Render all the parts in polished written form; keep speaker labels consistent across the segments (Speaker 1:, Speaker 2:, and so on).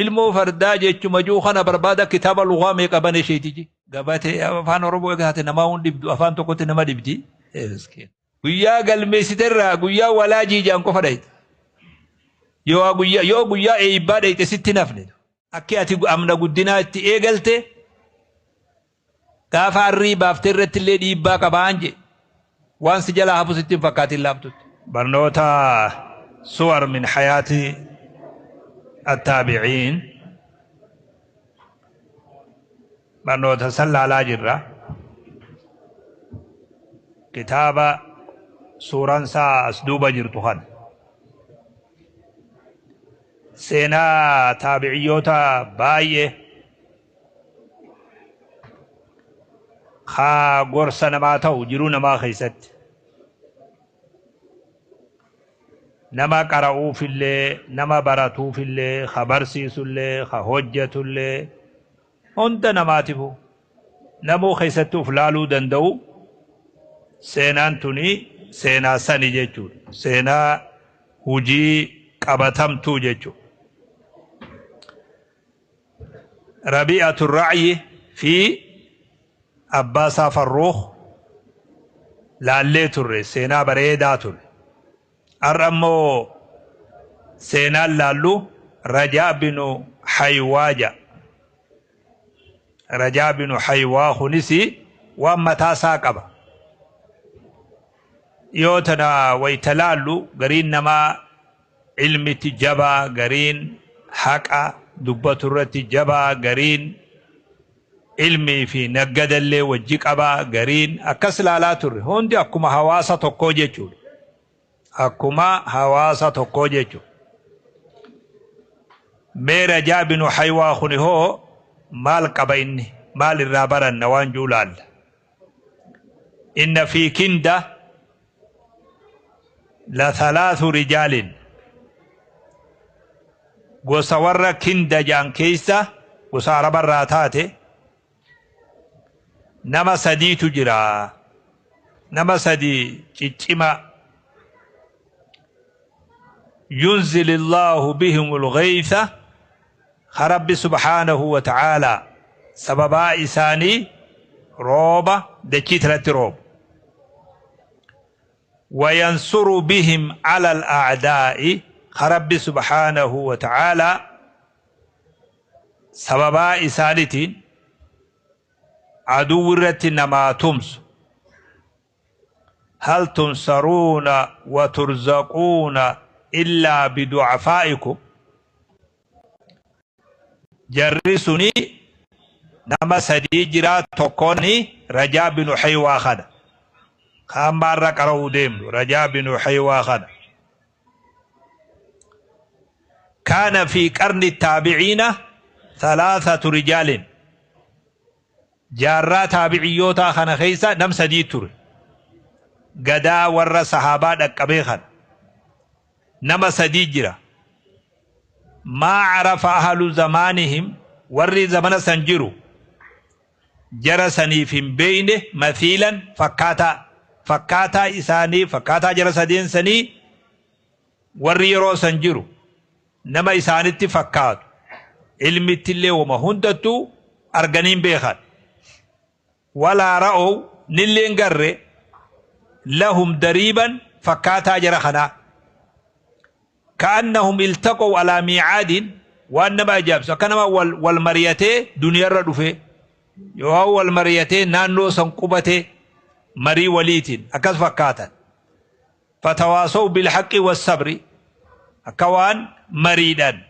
Speaker 1: Ilmoo fardaa jechuma jiru kana barbaada kitaaba lugaa meeqa bane sheetichi. Gabatee afaan Oromoo eegaate namaa hun dhibdu afaan tokkotti nama dhibdi. Guyyaa galmeessiterraa guyyaa walaajii jaan qofa dhayxa. Yoo guyyaa yoo guyyaa eebbaa dhayxe sitti nafne. Akki ati amna guddinaa itti eegalte gaafa arrii baaftee irratti illee dhiibbaa qabaan jedhe. Waan si jalaa hafu sitti hin fakkaatin laaftutti. Barnoota suwar min hayaati attaabi'iin barnoota san laalaa jirra. Kitaaba suuraan isaa as duuba jirtu kana. Seenaa taabiciyyoota baay'ee haa gorsa namaa ta'u jiruu namaa keessatti. Nama qara'uufillee, nama baratuufillee, ka barsiisullee, ka hojjetullee hunda namaatifu namuu keessatti uf laaluu danda'u seenaan tuni seenaa sani jechuudha. Seenaa hujii qabatamtuu jechuudha. Rabi'atu Ra'yi fi abbaa isaa Farruukh laallee turre seenaa bareedaa ture. Har'a immoo seenaan laallu Rajaa binu Haywaa jedha. Rajaa binu Haywaa kunis waan mataa isaa qaba. Yoo tana wayta laallu gariin namaa ilmitti jabaa, gariin haqa dubbatu irratti jabaa, gariin ilmii fi naggadallee wajji qabaa, gariin akkas laalaa turre. Hundi akkuma hawaasa tokkoo jechuudha. Akkuma hawaasa tokkoo jechuudha. Mee Rajaa binu Haywaa kuni hoo maal qaba inni? Maal irraa baranna waan jiru laalla. Inna fi kinda la thalaathu rijaalin gosa warra kinda jedhan keessa gosa arabarraa taate nama sadiitu jira. Nama sadii ciccima yunzil illaahu bihimul ghaytha ka Rabbi subhaanahu wa ta'aalaa sababaa isaanii rooba dachii tanatti roobu. Wayansuru bihim ala al-a'daa'i ka Rabbi subhaanahu wa ta'aalaa sababaa isaaniitiin aduwwi irratti namaa tumsu. Hal tunsaruuna wa turzaquuna illaa bidu'afaa'ikum Jarri suni nama sadii jira tokkoon Rajaa binu Haywaa kana. Ka amma har'a qara'uu deemnu Rajaa binu Haywaa kana. Kaana fi qarni taabiciina thalathatu rijaalin. Jaarraa taabiciyyootaa kana keessa nam sadii ture. Gadaa warra sahaabaa dhaqqabee kana. Nama sadii jira. Maa carafa ahlu zamaanihim warri zamana san jiru jara saniif hin beeyne mathiilan fakkaataa fakkaataa isaanii fakkaataa jara sadeen sanii warri yeroo san jiru nama isaanitti fakkaatu ilmittillee wama hundattuu arganii hin beekan. Walaa ra'ow nillee hin garre lahum dariiban fakkaataa jara kanaa. Ka'annahum iltaqow alaa miicaadin waan nama ajaa'ibsu akka nama wal, wal mariyatee duniyarra dhufee yoo wal mariyatee naannoo san qubatee marii waliitiin akkas fakkaatan. Fatawaasow bilhaqqi wassabri akka waan mariidhaan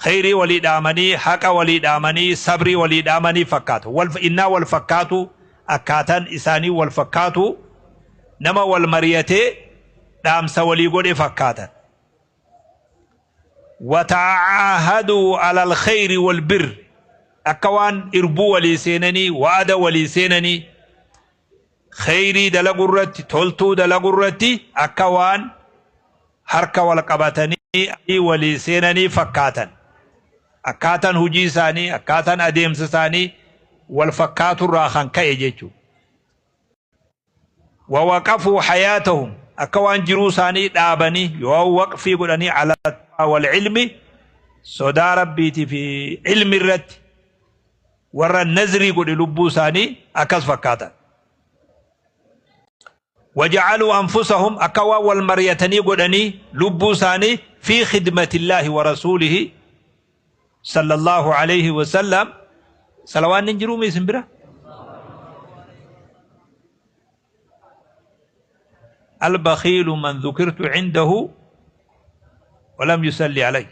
Speaker 1: kheyrii walii dhaamanii haqa walii dhaamanii sabrii walii dhaamanii fakkaatu. Wal, innaa wal fakkaatu akkaataan isaanii wal fakkaatu nama wal mariyatee dhaamsa walii godhe fakkaatan. Wata'aahaduu alal kheyri wal birri akka waan irbuu walii seenanii wa'ada walii seenanii Kheyrii dalagu irratti, toltuu dalagu irratti akka waan harka wal qabatanii walii seenanii fakkaatan. Akkaataan hujii isaanii, akkaataan adeemsa isaanii wal fakkaatu irraa kan ka'e jechuudha. Wawaqafuu hayaatahum akka waan jiruu isaanii dhaabanii yoo waqfii godhanii ala wal ilmi Sodaa Rabbiitii fi ilmi irratti warra nazrii godhe lubbuu isaanii akkas fakkaatan. Waja'aluu anfusahum akka waan wal mariyatanii godhanii lubbuu isaanii fi khidmatillaahi wa rasuulihi sallallahu alayhi wa sallam. Salawaanni hin jiruu isin bira? Albakhiilu man dhukirtu cindahu walam yusalli alayhi.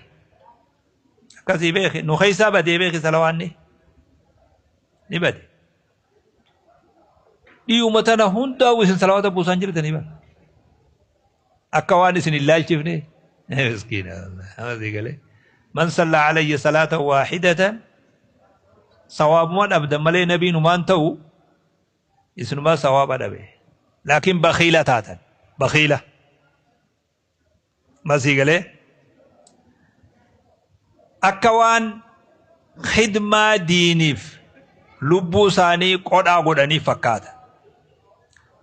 Speaker 1: Akkasii beeki nu keessaa badee beeki salawaanni ni bade. Dhiyuma tana hundaa'u isin salawaata buusaan jirtanii bara. Akka waan isin hin laalchifne miskiina amasii galee. Man salla alayya salaata waahidatan sawaabuma dhabda malee nabiin humaan ta'u isinumaa sawaaba dhabe. Laakiin bakhiila taatan bakhiila. Masii galee akka waan khidmaa diiniif lubbuu isaanii qodhaa godhanii fakkaata.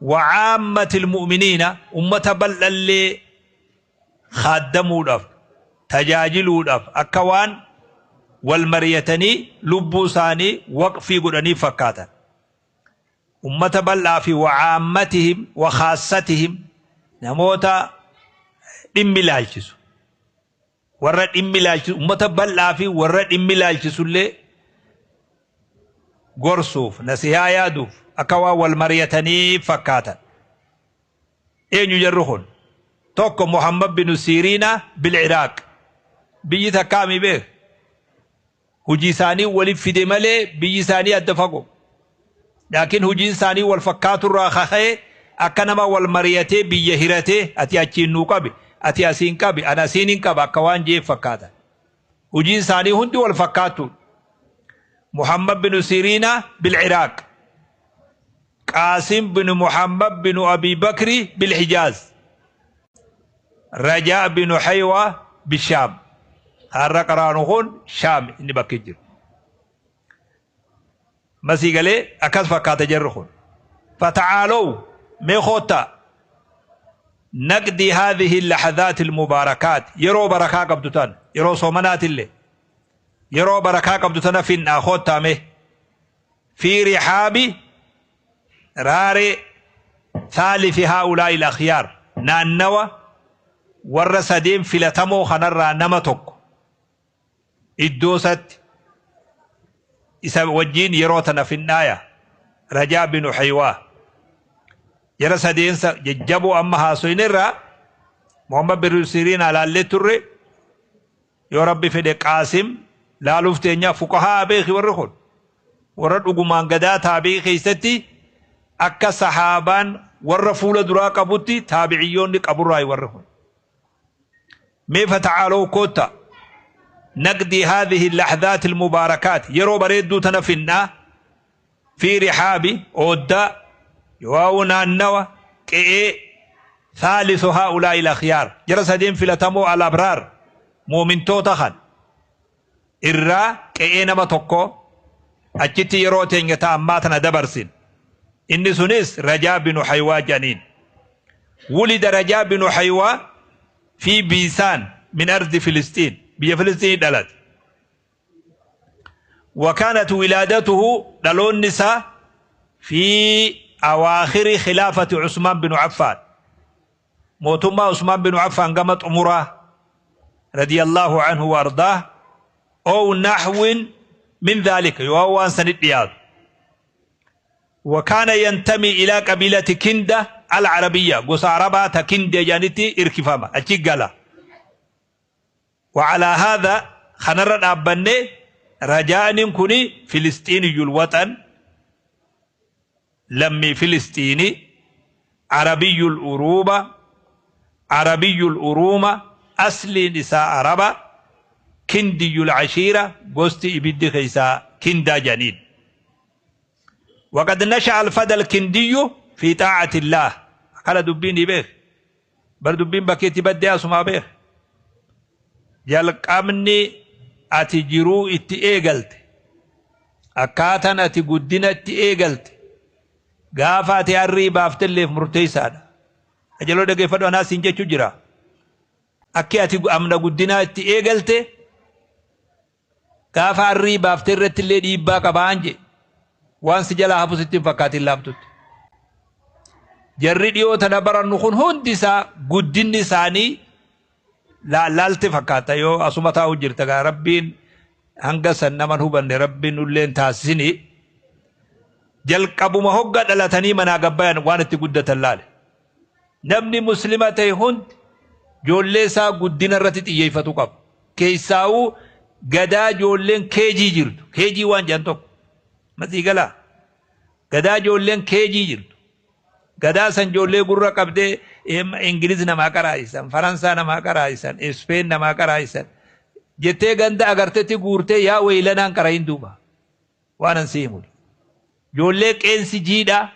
Speaker 1: وعامة المؤمنين أمة بلالي خادموا تجاجلوا أكوان والمريتني لبو ساني وقفي قدني فكاتا. أمة بلع في وعامتهم وخاصتهم نموتا dhimmi ilaalchisu warra dhimmi ilaalchisu ummata bal'aa fi warra dhimmi ilaalchisullee gorsuuf nasihaa yaaduuf akka waan wal mari'atanii fakkaatan. Eenyu jarru kun? Tokko Muhammad bin Siriina bil Iraaq. Biyyi takkaami beek. Hojii isaanii waliif fide malee biyyi isaanii adda fagoo. Laakiin hojiin isaanii wal fakkaaturraa kaka'ee akka nama wal mari'atee biyya hiratee ati achiin nuu qabi ati asiin qabi ana asiin hin qaba akka waan jee fakkaatan. Hojiin isaanii hundi wal fakkaatu. Muhammad bin Siriina bil Iraaq. Qaasim bin Muhammad bin Abi Bakri bil Hijaaz. Rajaa bin Haywa bil Shaam. Har'a qaraanu kun Shaam inni bakki jiru. Masii galee akkas fakkaata jarri kun. Fata'aalow mee koottaa naqdii haadhihi lahadhaati almubaarakaat yeroo barakaa qabdu tan yeroo soomanaatillee yeroo barakaa qabdu tana finnaa koottaa mee fi rihaabi raaree thaalifi haa'ulaa'i al-akhyaar naannawa warra sadeen filatamoo kanarraa nama tokko iddoo isatti isa wajjiin yeroo tana finnaaya Rajaa bin Haywaa jara sadeensa jajjaboo amma haasoynerraa Muhammad bin Siriin alaallee turre yoo rabbi fedhe Qaasim laaluuf teenyaa fuqahaa beeki warri kun warra dhugumaan gadaa taabi'ii keessatti akka sahaabaan warra fuula duraa qabutti taabiciyyoonni qaburraa warri kun. Mee fata'aaloo koota نقضي هذه اللحظات المباركات يرو بريدو تنفنا في رحاب أودا يواونا النوى كي ثالث هؤلاء الأخيار جرس دين في لتمو على الأبرار مؤمن توتخن إرى كي نما توكو أجتي يرو تنجتا أماتنا دبرسين إني سنس رجاء بن حيوى جنين. ولد رجاء بن حيوى في بيسان من أرض فلسطين بيا فلسطين دلت. وكانت ولادته دلون النساء في أواخر خلافة عثمان بن عفان. موتما عثمان بن عفان قامت أمره رضي الله عنه وأرضاه أو نحو من ذلك يوان سنة رياض. وكان ينتمي إلى قبيلة كندة العربية قص عربة كندة جانتي إركفاما أتشقلا. وعلى هذا خنرد أبني رجاء كوني فلسطيني الوطن لمي فلسطيني عربي الأروبة عربي الأرومة أصل نساء عربة كندي العشيرة قصتي إبدي خيسا كندا جنين. وقد نشأ الفدى الكندي في طاعة الله. قال دبيني بيخ بل دبين بكيتي بدي أسمع بيخ jalqabni ati jiruu itti eegalte akkaataan ati guddina itti eegalte gaafa ati harrii baaftelleef murteessaadha. Ajaloo dhageeffadhu anaa siin jechuu jira. Akki ati amna guddinaa itti eegalte Gaafa arrii baaftee irratti illee dhiibbaa qabaan jee. Waan si jalaa hafu sitti hin fakkaatin laaftutti. Jarri dhiyoo tana barannu kun hundi isaa guddinni isaanii laalte fakkaata yoo asuma taa'u jirta gaa Rabbiin hanga san naman hubanne Rabbiin nulleen taasisini. Jalqabuma hogga dhalatanii manaa gabbayan waan itti guddatan laale. Namni muslima ta'e hundi ijoollee isaa guddina irratti xiyyeeffatu qaba. Keessaawuu gadaa ijoolleen keejii jirtu. Keejii waan jedhan tokko. Masii galaa. Gadaa ijoolleen keejii jirtu. Gadaa san ijoollee gurra qabdee Ingiliz namaa qaraa'isan, Faransaa namaa qaraa'isan, Ispeen namaa qaraa'isan. Jettee ganda agartetti guurtee yaa weeylanaan qarayin duuba. Waan an si himu. Ijoollee qeensi jiidhaa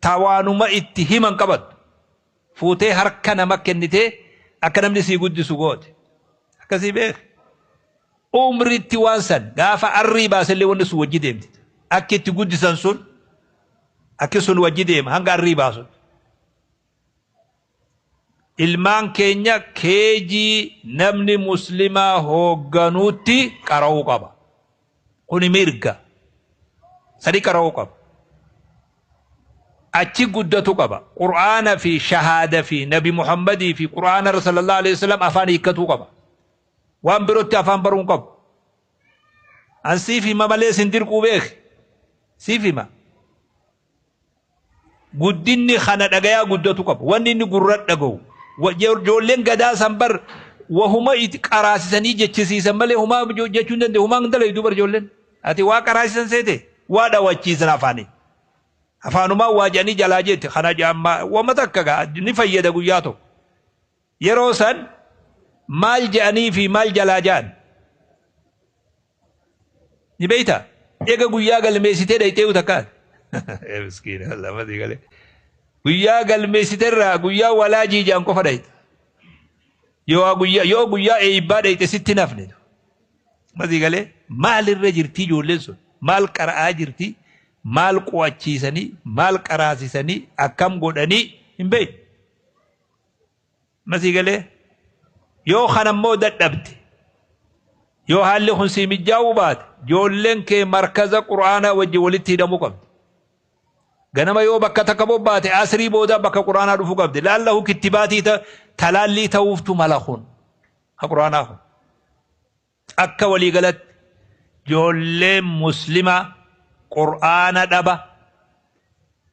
Speaker 1: tawaanuma itti himan qabattu. Fuutee harka nama kennitee akka namni sii guddisu goote. Akkasii beek. Umritti waan san gaafa arrii baasellee wanni sun wajji deemti. Akki itti guddisan sun akki sun wajji deema hanga arrii baasutti. Ilmaan keenya keejii namni muslimaa hoogganuutti qara'uu qaba. Kuni mirga. Sadi qara'uu qaba. Achi guddatu qaba. Qur'aana fi shahaada fi Nabi Muhammadii fi Qur'aana sallallahu alaihi wasallam afaan hiikkatuu qaba. Waan birootti afaan baruu hin qabu. An siif hima malee sin dirquu beek. Siif hima. Guddinni kana dhagayaa guddatu qaba. Wanni inni gurra dhaga'u. Ijoolleen gadaa san bar wahuma itti qaraasisanii jechisiisan malee humaa jechuu hin danda'u. Humaa hin dalaydu bar ijoolleen. Ati waa qaraasisan seete waa dhawachiisan afaanii. Afaanumaa waa jedhanii jalaa jetti. Kana jaammaa wama takka gaa ni fayyada guyyaa tokko. Yeroo san maal je'anii fi maal jalaa ja'an? Ni beeyta? Eega guyyaa galmeessitee dhayxeeyu takka. Miskiina lama si galee. Guyyaa galmeessite irraa guyyaa walaajii ja'an qofa dhayxa. Yoo guyyaa yoo guyyaa eebbaa dhayxe sitti nafne. Masii galee maalirra jirtii ijoolleen sun? Maal qara'aa jirtii? Maal qo'achiisanii? Maal qaraasisanii? Akkam godhanii? Hin beeknu. Masii galee yoo kana immoo dadhabde yoo haalli kun sii mijaa'uu baate ijoolleen kee markaza qur'aanaa wajjin walitti hidhamuu qabdi. Ganama yoo bakka takka bobbaate asrii booda bakka qur'aanaa dhufuu qabdi. Laallahu kittibaatii talaallii ta'uuftu mala kun ha qur'aanaa kun. Akka waliigalatti ijoolleen muslimaa qur'aana dhaba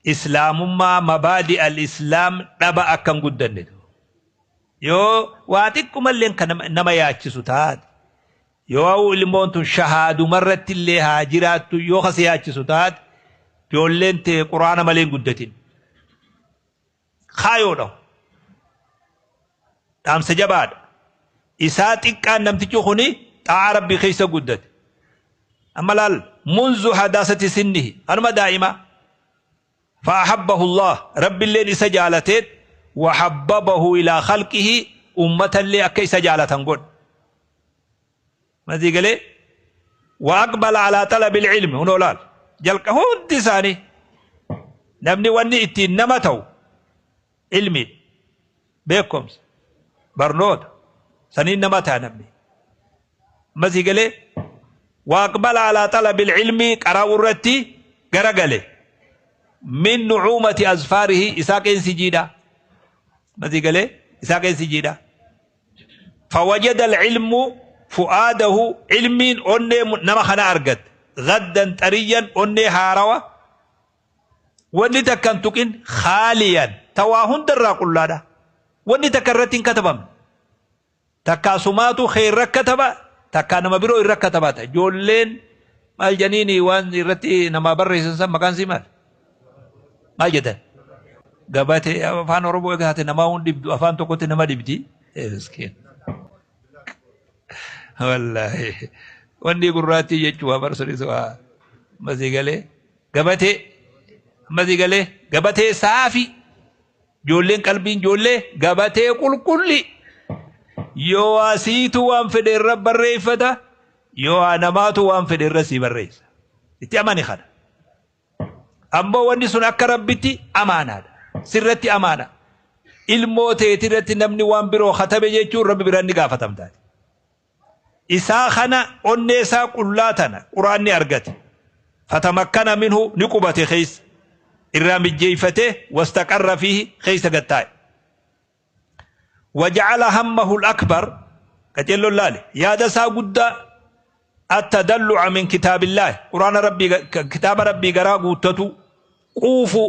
Speaker 1: islaamummaa mabaadi al-islaam dhaba akka hin guddanne. Yoo waa xiqqumallee kan nama yaachisu taate yoo ilmoon tun shahaadumarratti illee haa jiraattu yoo kasi yaachisu taate ijoolleen tee qur'aana malee hin guddatin. Kaayoodha. Dhaamsa jabaadha. Isaa xiqqaan namtichi kuni xaa'aa rabbii keessa guddate. Amma laal munzu hadaasati sinnihi anuma daa'ima. فأحبه الله رب اللين إسا جالتين وحببه إلى خلقه أمة اللي أكا إسا جالتن قل ما ذي قال وأقبل على طلب العلم هنا لال جلق هون ثاني نمني وني إتي نمتو علمي بيكمس برنوت سنين نمتها نمني ما ذي قال وأقبل على طلب العلم قراورتي قرقله من نعومة أزفاره إساق سجيدا ما ذي قال إساق سجيدا فوجد العلم فؤاده علم أني نما خنا أرقد غدا طريا أني هاروا wanni takka hin tuqin khaaliyan tawaa hundarraa qullaadha. Wanni takka irratti hin katabamne. Takkaa sumaatu kheerra kataba takkaa nama biroo irra katabata. Ijoolleen maal janiini waan irratti namaa barreessan san maqaan sii maal? Maal jedhan? Gabatee afaan Oromoo egaa namaa hun dhibdu afaan tokkotti nama dhibdi. Miskiin. Wallaahi wanni gurraattii jechuun waa barsuunis waa masii galee gabatee masii galee gabatee saafi ijoolleen qalbiin ijoollee gabatee qulqulli yoo asiitu waan fedhe irra barreeffata yoo namaatu waan fedhe irra sii barreessa itti amani kana ammoo wanni sun akka rabbitti amaanaadha sirratti amaana ilmoo teetirratti namni waan biroo katabe jechuun rabbi biraan ni gaafatamtaati. Isaa kana onnee isaa qullaa tana quraanni argate. Fatamakkana minhu ni qubate keessa. Irraa mijjeeyfatee wastaqarra fiihi keessa gad taa'e. Waja'ala hammahu al-akbar qaceelloon laale yaada isaa guddaa attadallu'a min kitaabillaahi quraana rabbii kitaaba rabbii garaa guuttatu quufuu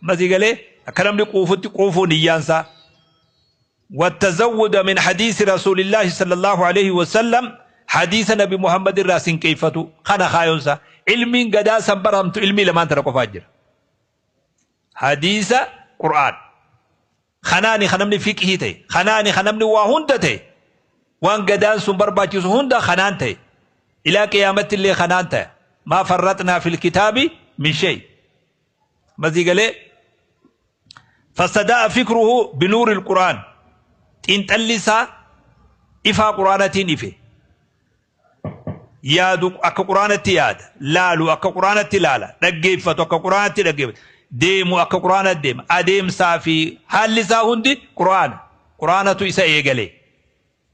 Speaker 1: masii galee akka namni quufutti quufuu niyyaansaa. والتزود من حديث رسول الله صلى الله عليه وسلم حديث نبي محمد الراسين كيفتو خنا خايونسا علمين قدا سنبرهمتو علمي لما انت رقفاجر حديث قرآن خناني خنمني فقهي تي خناني خنمني واهند تي وان قدان سنبر باچيس هند خنان تي إلى قيامة اللي خنان تي ما فرطنا في الكتاب من شيء مزي قال فاستداء فكره بنور القرآن xiinxalli isaa ifaa quraanatiin ife yaadu akka quraanatti yaada laalu akka quraanatti laala dhaggeeffatu akka quraanatti dhaggeeffatu deemu akka quraanatti deema adeemsaa fi haalli isaa hundi quraana quraanatu isa eegale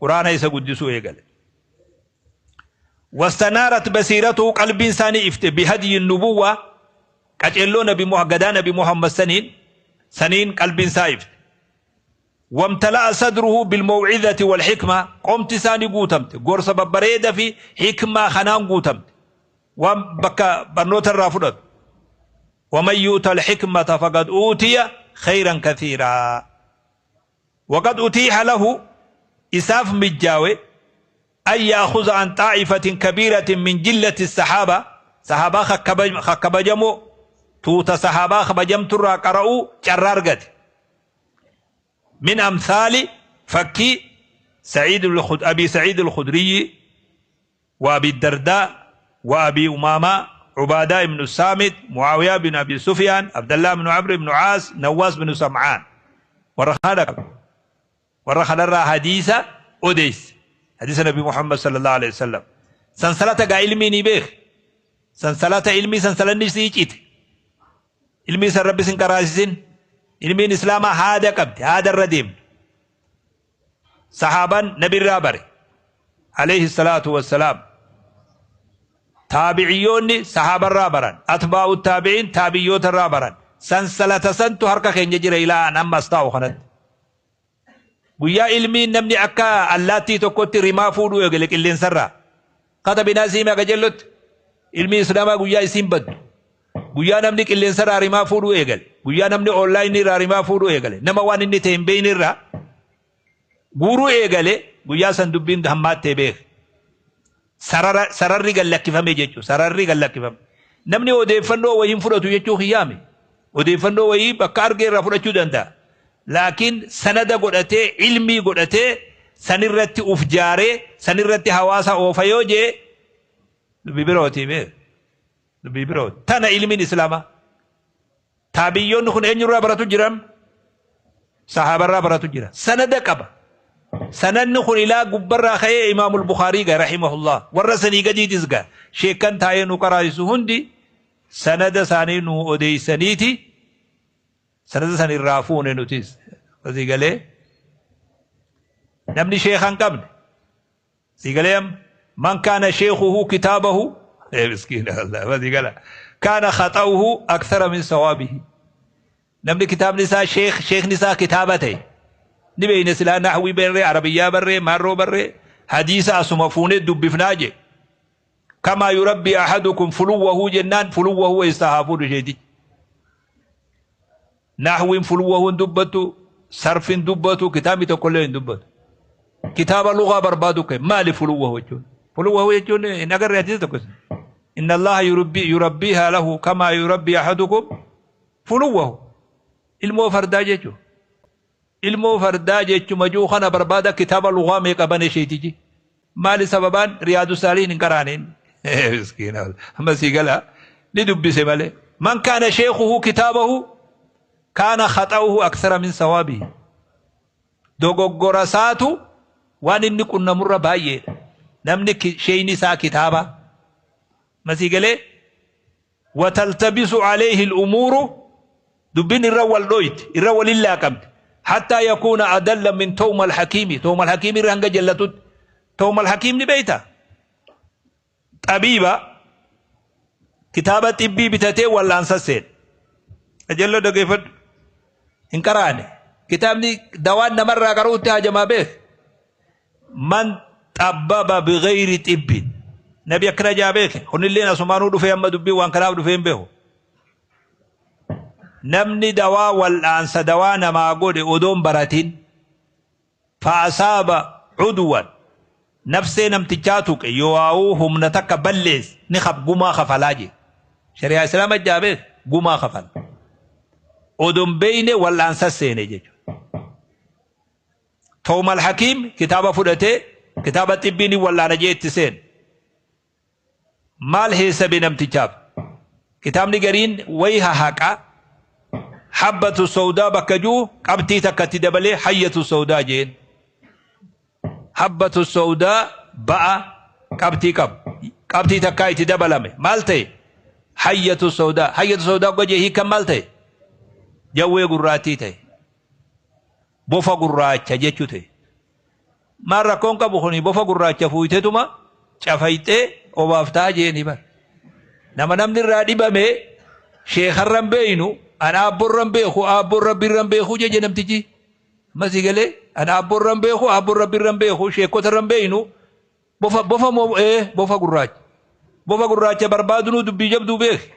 Speaker 1: quraana isa guddisuu eegale. واستنارت بصيرته قلب إنساني إفت بهدي النبوة قتلوا نبي محمد نبي محمد سنين سنين قلب إنسان إفت وامتلأ صدره بالموعظة والحكمة قمت ساني قوتمت قرص بريدة في حكمة خنان قوتمت وبكى برنوت الرافضة ومن يؤت الحكمة فقد أوتي خيرا كثيرا وقد أتيح له إساف مجاوي أن يأخذ عن طائفة كبيرة من جلة الصحابة صحابة خكبجمو توت صحابة خبجم ترى قرأوا جرارقت من أمثال فكي سعيد أبي سعيد الخدري وأبي الدرداء وأبي أمامة عبادة بن الصامت معاوية بن أبي سفيان عبد الله بن عمرو بن عاص نواس بن سمعان ورخنا حديث أديس حديث النبي محمد صلى الله عليه وسلم سنسلة علمي نبيخ سنسلة علمي سنسلة نشتي علمي سن ربي سن علمين إسلام هذا قبض هذا الرديم صحابا نبي الرابري عليه الصلاة والسلام تابعيون صحابة الرابران أتباع التابعين تابعيوت الرابران سنسلة سنتو هركا خنجر إلى أن أما استاو خنت guyyaa ilmiin namni akka allaattii tokkotti rimaa fuudhuu eegale qilleensarraa kata binaasii maqa jellotti ilmi islaamaa guyyaa isiin baddu guyyaa namni qilleensarraa rimaa fuudhuu eegale guyyaa namni onlaayinii irraa rimaa fuudhuu eegale nama waan inni ta'e hin beekne irraa guuruu eegale guyyaa san dubbiin hammaattee beeke sararri gallakkifame jechuudha sararri gallakkifame namni odeeffannoo wayiin fudhatu jechuu hiyyaame odeeffannoo wayii bakka argee irraa fudhachuu danda'a. Laakiin sanada godhatee ilmii godhatee sanirratti uf jaaree sanirratti hawaasa oofa yoo jee dubbii birooti bee dubbii birooti tana ilmiin islaamaa taabiyyoonni kun eenyurraa baratu jiran sahaabarraa baratu jira sanada qaba sanadni kun ilaa gubbarraa ka'ee imaamul Bukhaarii gaa rahimahullah warra sanii gadiitis gaa sheekkan taa'ee nu qaraa'isu hundi sanada isaanii nu odeessaniiti. Sanada san irraa fuune nutis asii galee namni sheekha hin qabne asii galee man kaana sheekuhu kitaabahu miskiina Allah asii gala kaana khaxa'uhu akthara min sawaabihi namni kitaabni isaa sheekni isaa kitaaba ta'e ni beeyne silaa naxwii barree arabiyyaa barree maarroo barree hadiisa asuma fuunee dubbifnaa je kamaa yurabbii ahadukum fuluwwahu jennaan fuluwwahu eessaa haa fuudhu sheetichi نحو فلوه دبتو صرف دبتو كتابي تقول دبتو كتاب اللغة بربادك ما لفلوه وجون فلوه وجون إن أقرأ حديثك إن الله يربيها له كما يربي أحدكم فلوه المو فرداجته المو فرداجته مجوخنا بربادة كتاب اللغة ميقبان شيتيجي ما لسببان رياض الصالحين قرانين مسكين ما سيقلا لدبي سمالي من كان شيخه كتابه كان خطأه أكثر من صوابه dogoggora isaatu waan inni qunnamurra baay'eedha namni sheeyni isaa kitaaba masii galee wataltabisu alayhi al-umuuru dubbiin irra wal dhoyti irra walin laaqamte hattaa yakuuna adalla min tawma al-hakiimi tawma al-hakiimi irra hanga jallatutti Toomal Hakiim ni beeyta? Xabiiba kitaaba xibbii bitatee wallaansa seen. Qajeelloo dhageeffadhu. Hin qaraane. Kitaabni dawaan namarraa qaruutti hajamaa beek. Man xabbaba bighayri xibbin. Nabi akkana jaa beeke. Kunilleen asumaanuu dhufee amma dubbii waan kanaaf dhufee hin beeku. Namni dawaa wal'aansa dawaa namaa godhe odoon baratin fa'asaaba cudwan nafsee namtichaa tuqe yoo'aawuu humna takka balleesse ni kaf gumaa kafalaa jee. Shari'aa Islaama jaa beek gumaa kafala. Odoon beeyne wal'aansa seene jechuudha. Toomal Hakiim kitaaba fudhatee kitaaba xibbii ni wal'aana jee itti seene. Maal heesabe namtichaaf? Kitaabni gariin wayi hahaqa habbatu sawdaa bakka ji'u qabxii takka itti dabalee hayyatu sawdaa jeen. Habbatu sawdaa ba'a qabxii qabu. Qabxii takkaa itti dabalame. Maal ta'e? Hayyatu sawdaa. Hayyatu sawdaa gojee hiikan maal ta'e? Jawwee gurraattii ta'e. Bofa gurraacha jechuu ta'e. Maal rakkoon qabu kuni bofa gurraacha fuuytetuma cafayxee obaaftaa jeeni bar. Nama namni irraa dhibame sheekarra hin beeynu an aabborra hin beeku aabboon rabbiirra hin beeku jeje namtichi. Amma sii galee an aabborra hin beeku aabboon rabbiirra hin beeku sheekotarra hin beeynu bofa bofa moo ee bofa gurraacha. Bofa gurraacha barbaadunuu dubbii jabduu beeki.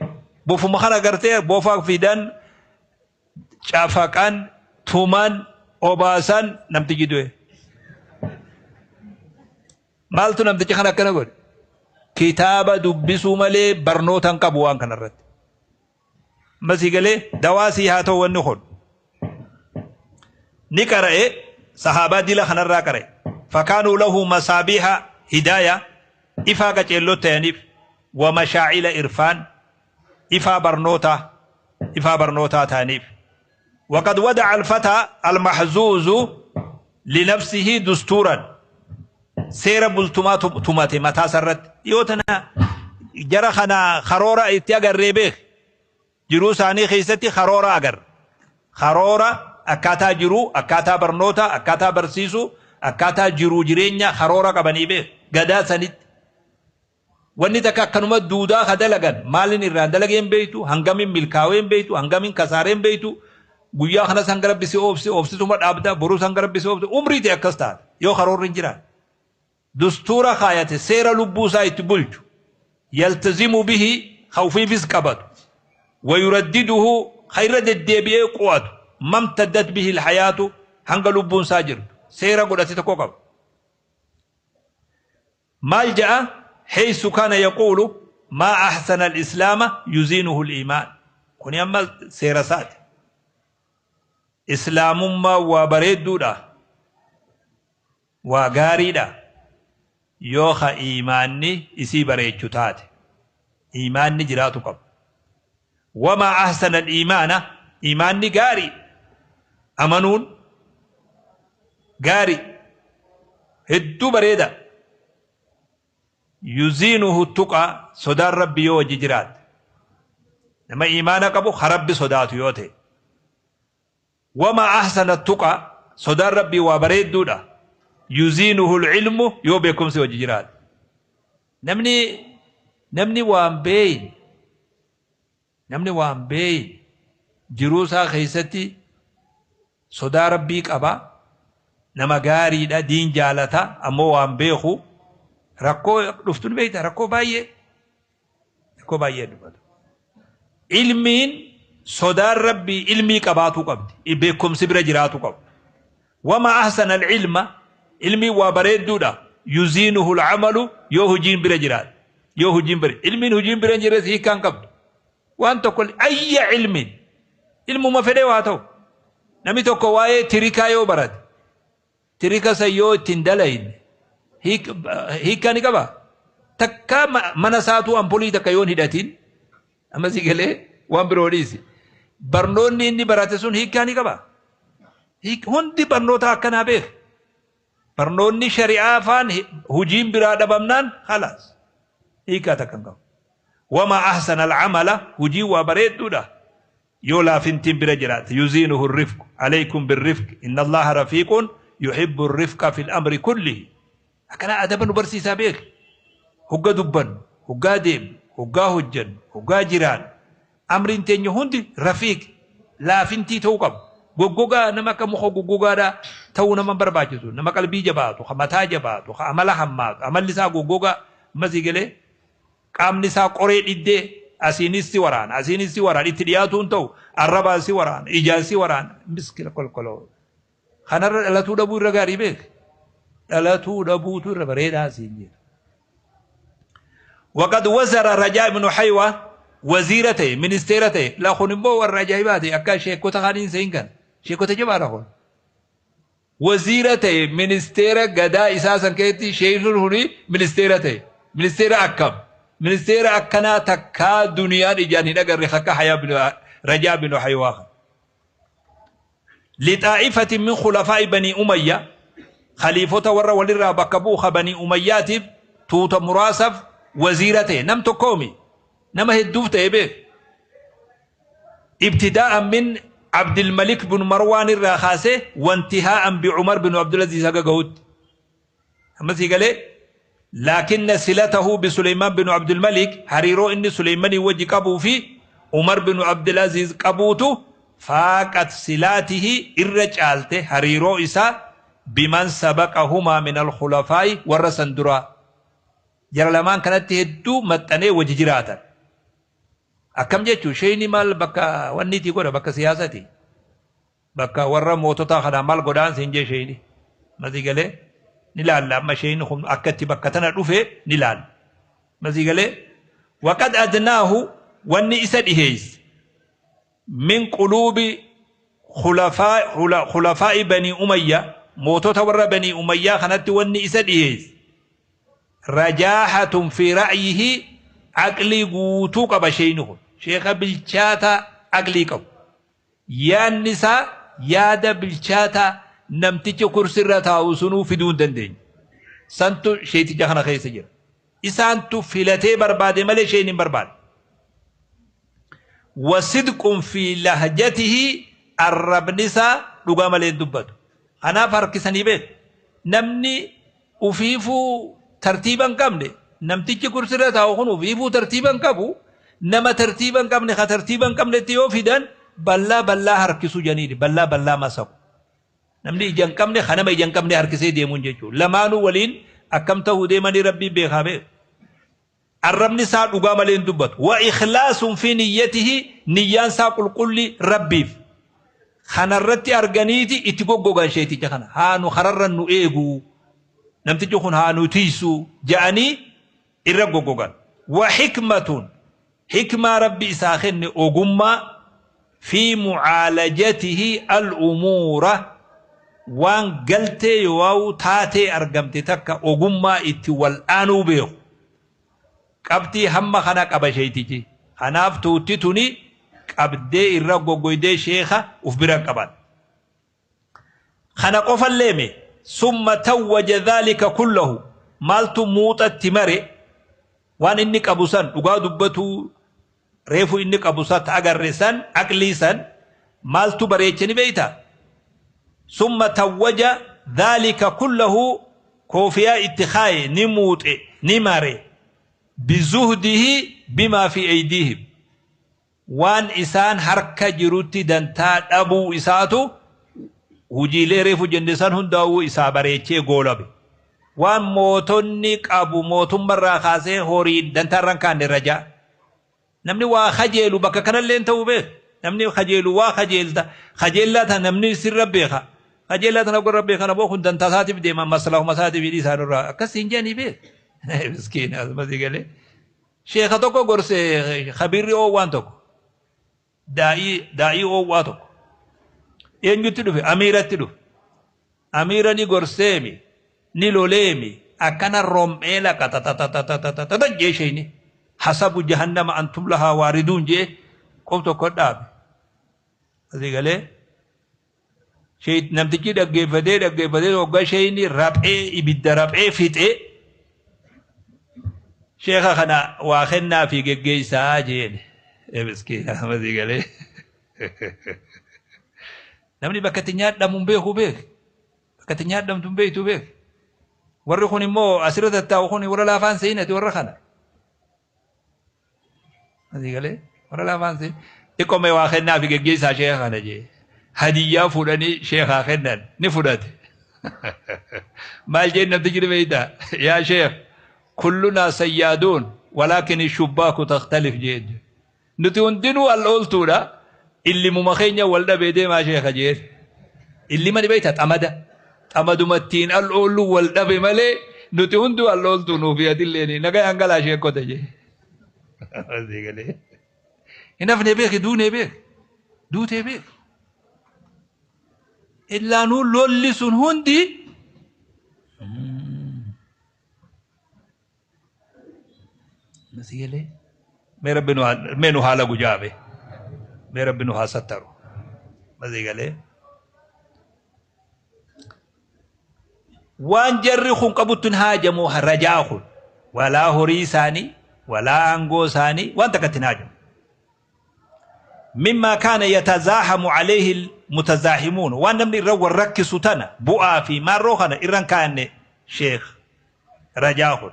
Speaker 1: Bofuma kana gartee bofa fidan cafaqan, tuman, obaasan namtichi du'e. Maaltu namticha kana akkana godhe? Kitaaba dubbisuu malee barnoota hin qabu waan kanarratti. Amma sii galee dawaa sii haa ta'u wanni kun. Ni qara'e sahaabaa dila kanarraa qara'e. Fakaanuu lahu masaabiha hidaaya ifaa qaceelloo ta'aniif wa mashaa'ila irfaan ifaa barnootaa ifaa barnootaa ta'aniif. Waqad wada'a al-fataa al-mahzuuzu linafsihi dustuuran seera bultumaa tumate mataa isarratti. Dhiyoo tana jara kana karoora itti agarree beek. Jiruu isaanii keessatti karoora agarra. Karoora akkaataa jiruu, akkaataa barnootaa, akkaataa barsiisuu, akkaataa jiruu jireenyaa karoora qabanii beek. Gadaa sanitti. Wanni takka akkanuma duudaa ka dalagan maalin irraan dalagee hin beektu, hangamin milkaawee hin beektu, hangamin kasaaree hin beektu, guyyaa kanas hanga rabbi si oobse oobsituma dhaabda, borus hanga rabbi si oobse umrii ta'e akkas taata yoo karoorri hin jiraanne. Dustuura kaayate seera lubbuu isaa itti bulchu yaltazimu bihi ka ufiifis qabatu wayuraddiduhu ka irra deddeebi'ee qu'atu mamtaddat bihi alhayaatu hanga lubbuun isaa jirtu seera godhate tokko qaba. Maal ja'a heysu kaana yaquulu maa ahsana al-islaama yuziinuhu al-iimaan. Kuni amma seera isaati. Islaamummaan waa bareedduudha. Waa gaariidha. Yoo ka iimaanni isii bareechu taate. Iimaanni jiraatu qaba. Wamaa ahsana al-iimaana iimaanni gaarii. Amanuun gaarii. Hedduu bareeda. Yuziinuhu tuqaa sodaan rabbi yoo wajji jiraatte. Nama iimaana qabu ka rabbi sodaatu yoo ta'e. Wamaa ahsana tuqaa sodaan rabbii waa bareedduudha. Yuziinuhu ilmu yoo beekumsi wajji jiraate. Namni namni waan beeyne namni waan beeyne jiruu isaa keessatti sodaa rabbii qaba nama gaariidha diin jaalata ammoo waan beeku rakkoo dhuftu ni beekta rakkoo baay'ee rakkoo baay'ee dhufatu. Ilmiin sodaan rabbii ilmii qabaatuu qabdi beekumsi bira jiraatu qabu. Wama ahsana al-ilma ilmiin waa bareedduudha yuziinuhu al-amalu yoo hojiin bira jiraate yoo hojiin bira ilmiin hojiin bira hin jirres hiikkaa hin qabdu waan tokko ayya ilmiin ilmuma fedhee waa ta'u namni tokko waa'ee tirikaa yoo barate tirika san yoo ittiin dalayne hiikkaa ni qaba takka mana isaatuu ampulii takka yoo hin hidhatin amma si galee waan biroo dhiisi barnoonni inni barate sun hiikkaa ni qaba Hundi barnoota akkanaa beeka. Barnoonni shari'aa faan hujiin biraa dhabamnaan khalaas. Hiikaa takka hin qabu. Wamaa ahsana al-amala hujiin waa bareedduudha. Yoo laafintiin bira jiraate yuziinuhu rifqu alaykum birrifqi inna Allaha rafiiqun yuhibbu rifqa fil amri kullihi. Akkana adaba nu barsiisaa beek. Hogga dubbannu, hoggaa deemnu, hoggaa hojjannu, hoggaa jiraannu. Amriin teenya hundi rafiiq laafintii ta'uu qaba. Goggogaa nama akka muka goggogaadhaa ta'uu nama barbaachisu. Nama qalbii jabaatu, ka mataa jabaatu, ka amala hammaatu, amalli isaa goggogaa ammasii galee qaamni isaa qoree dhiddee asiinis si waraana, asiinis si waraana, itti dhiyaatuun ta'u arrabaan si waraana, ijaan si waraana, miskila kolkoloo. Kanarra dhalatuu dhabuu irra gaarii beek. Dhalatuu dhabuutu irra bareedaa siin jedha. وقد وزر رجاء بن حيوة وزيرته ministeera la kun immoo warra ajaa'ibaati akka sheekota kaaniin seen kan sheekota jabaadha kun. Waziira ta'e ministeera gadaa isaa san keessatti sheekni kuni ministeera ta'e ministeera akkam ministeera akkanaa takkaa duniyaan ijaan hin agarre akka Rajaa bin Haywaa. لطائفة من خلفاء بني أمية خليفة ورا ولرا بكبوخ بني أمياتف توت مراسف وزيرته نم تقومي نما هدوف تيبه ابتداء من عبد الملك بن مروان الراخاسي وانتهاء بعمر بن عبد العزيز قهود قال لكن صلته بسليمان بن عبد الملك هريرو إن سليمان وجه قبو في عمر بن عبد العزيز قبوته فاقت صلاته الرجالته هريرو إسا بمن سبقهما من الخلفاء والرسندرا جرى لمان كانت هدو متني وججراتا أكم جيتشو شيني مال بكا ونيتي قولا بكا سياستي بكا ورا موتوتا خنا مال قدان سنجي شيني مزي قالي نلال لما شيني خم أكتي بكا تنا رفه نلال مزي قالي وقد أدناه وني إسد إهيز من قلوب خلفاء بني أمية موتوتا ورا بني أمية خنت وني إسد إهيز رجاحة في رأيه عقلي قوتو قبا شينه شيخ بالشاتا عقلي قب يا النساء يا دا بالشاتا نمتج كرسي رتاوسنو في دون دندين سنتو شيتي جهنا خيس جر إسانتو فلتي برباد ملي شيني برباد وصدق في لهجته الرب نساء لغا ملي دبتو أنا فرق سني نمني أفيفو ترتيبا قمني namtichi kursirra taa'u kun ufiifuu tartiiban qabu nama tartiiban qabne ka tartiiban qabnetti yoo fidan ballaa ballaa harkisu janiini ballaa ballaa masaku namni ija hin qabne kanama ija hin qabne harkisee deemuun jechuudha lamaanuu waliin akkam ta'uu deemanii rabbiin beekaa beeku arrabni isaa dhugaa malee hin dubbatu wa ikhlaasun fi niyyatihi niyyaan isaa qulqulli rabbiif kanarratti arganiiti itti goggogan sheeticha kana haa nu kararra nu eegu namtichi kun haa nu tiisu ja'anii irra goggogan wa hikmatun hikmaa rabbi isaa kenne ogummaa fi mucaalajatihi al'umuura waan galtee yoo taatee argamte takka ogummaa itti wal'aanuu beeku qabxii hamma kana qaba sheetichi kanaaf tuutti tuni qabdee irra goggoydee sheeka uf bira qaban kana qofalleeme summa tawwaja dhaalika kullahu maaltu muuxatti mare waan inni qabu san dhugaa dubbatu reefu inni qabu san agarre san aqlii san maaltu bareechani beeyta summa tawwaja dhaalika kullahu koofiyaa itti kaaye ni muuxe ni mare bizuhdihi bimaa fi aydiihim waan isaan harka jirutti dantaa dhabuu isaatu hujiilee reefu jenne san hundaa'uu isaa bareechee goolabe waan mootonni qabu mootummarraa kaasee horii dantaarran kaanne rajaa namni waa kajeelu bakka kanallee ta'uu beek namni kajeelu waa kajeelta kajeellaa tan namni sirra beeka kajeellaa tana gorra beeka na bookun dantaa isaatiif deema maslaahuma isaatiif hidhii isaanirraa akkas hin jedhanii beek miskiina asumatti galee sheeka tokko gorse khabirri oowwaan tokko daa'ii oowwaa tokko eenyutti dhufe amiiratti dhufe amiira ni gorseemi ni loleemi akkana rom'ee laqa tatatatatatata jee sheeyni hasabu jahannama antum lahaa waariduun jee qof tokko dhaabe asii galee namtichi dhaggeeffatee dhaggeeffatee hoggaa sheeyni raphee ibidda raphee fixee sheeka kana waa kennaa fi geggeessaa jeen miskiina asii galee namni bakka itti nyaadhamu hin beeku beek bakka itti nyaadhamtu hin beektu beek Warri kun immoo asirra tattaa'u kun warra laafaan seenati warra kana. Asii galee warra laafaan seen. Xiqqoo mee waa kennaa fi geggeessaa sheeka kana jee. Hadiyyaa fuudhanii sheekaa kennan ni fudhate. Maal jeen namtichi ni beektaa? Yaa sheekh kullunaa sayyaaduun walaakin shubbaaku takhtalif jeen. Nuti hundinuu al ooltuudha. Illimuma keenya wal dhabee deemaa sheeka jeen. Illima ni beektaa xamada. Xamadumattiin al oollu wal dhabe malee nuti hunduu al ooltuu nuuf yaadilleeni nagayaan galaa sheekota jee. Asii galee. Hin hafne beeki duunee beeki. Duutee beeki. Illaanuu lolli sun hundi Asii galee. Mee rabbi nu haa mee nu haala gujaabe. Mee rabbi nu haa sattaru. Asii galee. Waan jarri kun qabutti hin haajamu rajaa kun. Walaa horii isaanii, walaa aangoo isaanii waan takkatti hin haajamu. Mimmaa kaana yatazaahamu alayhi mutazaahimuun waan namni irra wal rakkisu tana bu'aa fi maarroo kana irra hin kaa'anne sheekh rajaa kun.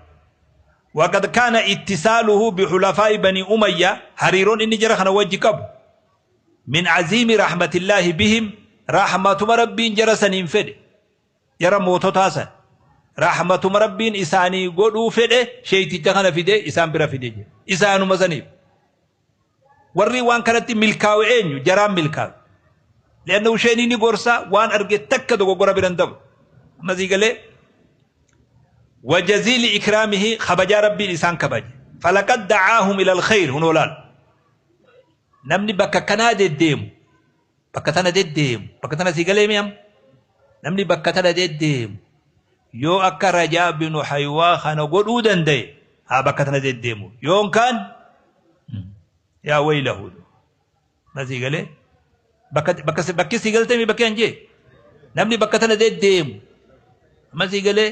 Speaker 1: Waqad kaana ittisaaluhu bixulafaa'i banii umayya hariiroon inni jara kana wajji qabu min aziimi rahmatillaahi bihim rahmatuma rabbiin jara saniin fedhe jara moototaa san rahmatuma rabbiin isaanii godhuu fedhe sheeyticha kana fide isaan bira fide jedhe isaanuma saniif warri waan kanatti milkaawe eenyu jaraan milkaawe li'anna isheen ni gorsa waan arge takka dogoggora biran dabru ammasii galee wajaziili ikraamihi kabajaa rabbiin isaan kabaje falaqad dacaahum ila alkhayr hunoo laal Namni bakka kanaa deddeemu bakka tana deddeemu bakka tana sii galee mi'am namni bakka tana deddeemu yoo akka Rajaa binu Haywaa kana godhuu danda'e haa bakka tana deddeemu yoon kaan yaa waylahu na sii galee bakka bakka bakki sii galtee mi bakki an jee namni bakka tana deddeemu amma sii galee